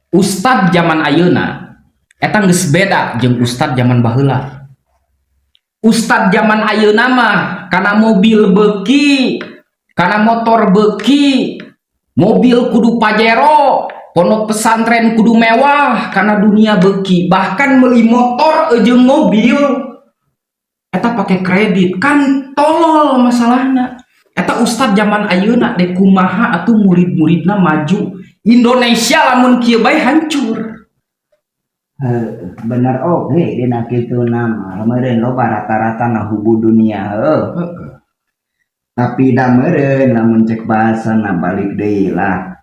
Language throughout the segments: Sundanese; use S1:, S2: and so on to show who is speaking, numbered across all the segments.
S1: Ustad zaman ayeuna eta geus beda jeung ustad zaman baheula. Ustad zaman ayeuna mah kana mobil beuki, kana motor beuki, mobil kudu Pajero, pondok pesantren kudu mewah karena dunia beuki. Bahkan beli motor jeung mobil eta pakai kredit, kan tolol masalahna. Eta ustad zaman ayeuna dek kumaha atuh murid-muridna maju? Indonesia lamun kieu bae hancur.
S2: Heuh, bener oge dina kitu nama meureun loba rata-rata na hubu dunia, heuh. Tapi da meureun lamun cek bahasana balik deui lah,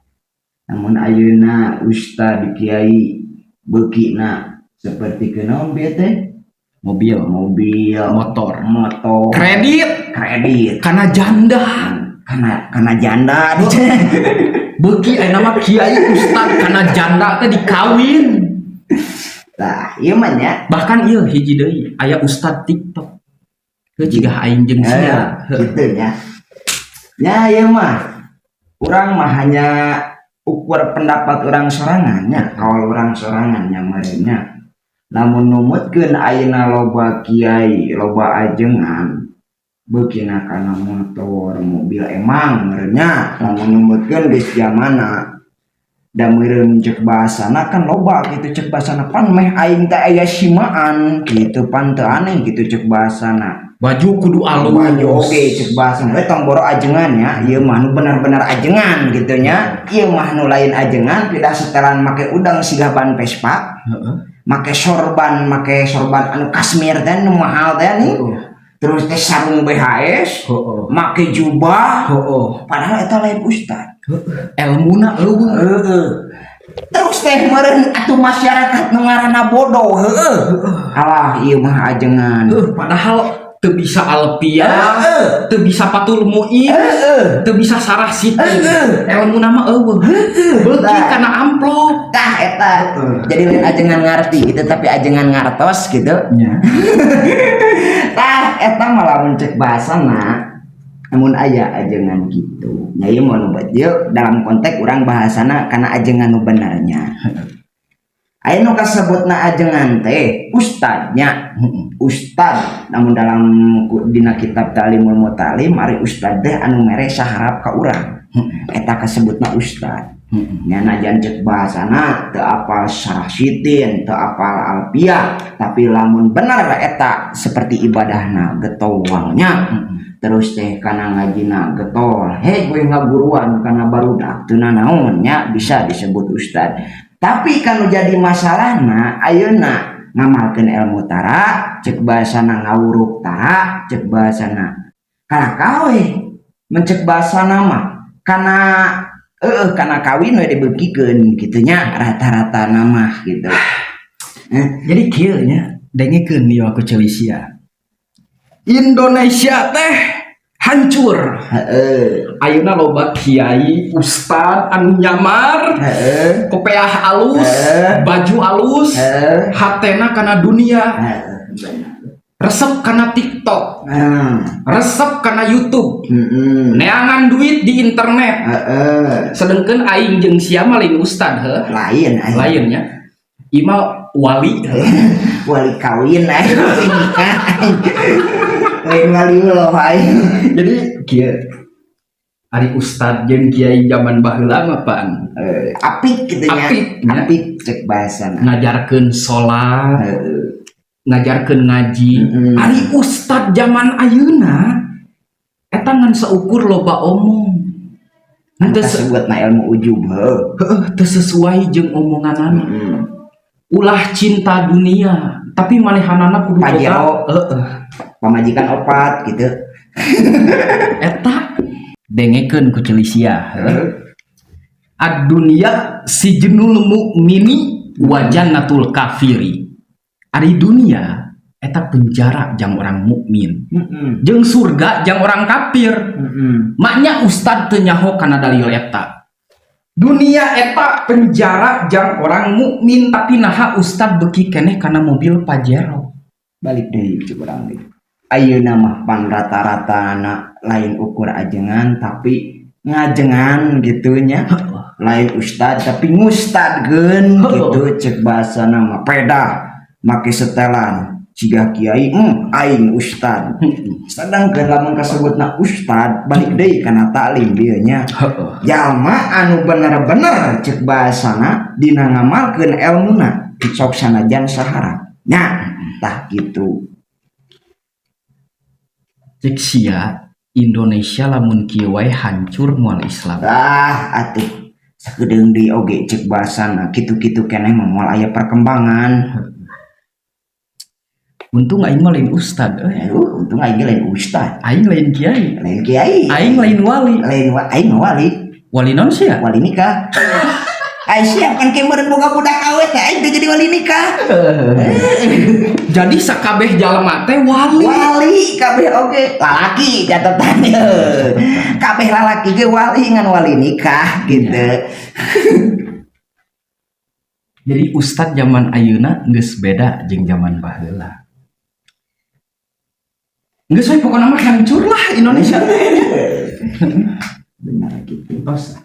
S2: namun ayeuna ustad, kiai beukina seperti kunaon bieu teh?
S1: Mobil.
S2: Mobil.
S1: Motor.
S2: Motor.
S1: Kredit.
S2: Kredit.
S1: Karena janda.
S2: Karena janda.
S1: Beuki ayeuna mah kiai, ustad karena janda teh dikawin.
S2: Tah, ieu mah nya.
S1: Bahkan ieu hiji deui, aya ustad TikTok. Heuh, jiga aing jeung sia.
S2: Gitu nya. Nya, ieu mah urang mah hanya ukur pendapat orang sorangan nya, kaul urang sorangan nya meureun nya. Lamun numutkeun ayeuna loba kiai, loba ajengan beukina kana motor, mobil, emang meureun nya lamun numutkeun geus zamanna. Da meureun cek bahasana kan loba gitu, cek bahasana pan meh aing teh aya simaan gitu, pan teu aneh gitu cek bahasana.
S1: Baju kudu alus.
S2: Baju oge cek bahasana we tong boro ajengan nya, ieu mah nu benar-benar ajengan gitu nya. Ieu mah nu lain ajengan, pindah setelan make udang siga ban Vespa, make sorban anu kasmir teh, nu mahal teh nih, terus teh sarung BHS, make jubah, padahal eta lain ustad.
S1: Elmuna euweuh.
S2: Heeh. Terus teh meureun atuh masyarakat nu ngaranna bodoh, heueuh. Alah, ieu mah ajengan.
S1: Heuh, padahal teu bisa alfiah, teu bisa Fathul Muin, teu bisa sarah sitin. Elmuna mah euweuh. Beuki
S2: Tah.
S1: kana amplop.
S2: Tah, eta. Jadi lain ajengan ngarti gitu, tapi ajengan ngartos gitu.
S1: Nya.
S2: Tah, eta mah lamun cek bahasana namun aya ajengan gitu. Nya, ieu mah nu ieu dalam konteks urang bahasana kana ajengan nu benernya. Aya nu kasebutna ajengan teh ustadnya. Ustad namun dalam dina kitab Ta'limul Muta'alim, ari ustad teh anu mere saharap ka urang. Eta kasebutna ustad. Nya, najan cek bahasana teu apal syarah sitin, teu apal alfiah, tapi lamun bener eta seperti ibadahna getolnya, terus teh kana ngajina getol, hei gue ngaguruan kana barudak teu nanaon nya, bisa disebut ustad. Tapi kan jadi masalahna ayeuna ngamalkeun ilmu tara, cek bahasana ngawuruk tara, cek bahasana kalah kawe mencek bahasana mah kana kana kawin we dibeukikeun kitu nya, rata-rata nama gitu.
S1: Jadi kieu nya, dengekeun ieu aku ceuli sia. Indonesia teh hancur. Ayeuna loba kiai, ustad anu nyamar, kopeah alus, baju alus, hatena kana dunia, resep kana TikTok, resep kana YouTube, neangan duit di internet. Sedangkan aing jeung sia mah lain ustad, heuh.
S2: Lain aing.
S1: Lainnya. Ima wali, heuh.
S2: Wali kawin aing, nikah aing. Lain wali loh aing.
S1: Jadi kieu. Ari ustad jeung kiai zaman baheula mah pan
S2: Apik gitu nya.
S1: Apik, nya.
S2: Apik cek bahasana.
S1: Ngajarkeun salat, ngajarkeun ngaji. Ari ustad zaman ayeuna eta ngan seukur loba omong. Henteu
S2: Kasebutna ilmu ujub, heuh.
S1: Heuh, teu sesuai jeung omonganana. Ulah cinta dunia, tapi manehanana kudu boga.
S2: Pajero.
S1: Heeh.
S2: Pamajikan opat gitu.
S1: Eta dengekeun ku ceuli sia, heuh. Ad-dunya sijnul mu'mini wa jannatul kafiri. Ari dunia eta penjara jang orang mukmin. Jeung surga jang orang kafir. Maknya ustad teu nyaho kana dalil eta. Dunia eta penjara jang orang mukmin, tapi naha ustad beuki keneh kana mobil Pajero?
S2: Balik deui cek urang deui. Ayeuna mah pan rata-rata na lain ukur ajengan, tapi Ngajengan gitu nya, lain ustad tapi ngustadkeun gitu cek bahasa mah. Pedah make setelan siga kiai, aing ustad." Sedangkan lamun kasebutna ustad, balik deui kana taklim dieu nya, jalma anu bener-bener cek bahasana dina ngamalkeun elmuna, sok sanajan sahara nya, tah gitu.
S1: Cek sia, Indonesia lamun kieu wae hancur moal Islam.
S2: Ah, atuh sakedeung deui oge cek bahasana kitu-kitu keneh mah moal aya perkembangan.
S1: Untung aing mah lain ustad euy.
S2: Aduh, untung aing ge lain ustad.
S1: Aing lain kiai.
S2: Lain kiai.
S1: Aing lain wali.
S2: Lain aing mah wali.
S1: Wali naon sia?
S2: Wali nikah. Ai siap kan kemarin boga budak awet teh, aing teh jadi wali nikah.
S1: Jadi sakabeh jalma teh wali.
S2: Wali kabeh oge lalaki, catatan kabeh lalaki ge wali, ngan wali nikah gitu.
S1: Jadi ustad zaman ayeuna geus beda jeung zaman baheula. Geus we, pokona mah hancur lah Indonesia.
S2: Benar gitu.
S1: Tos.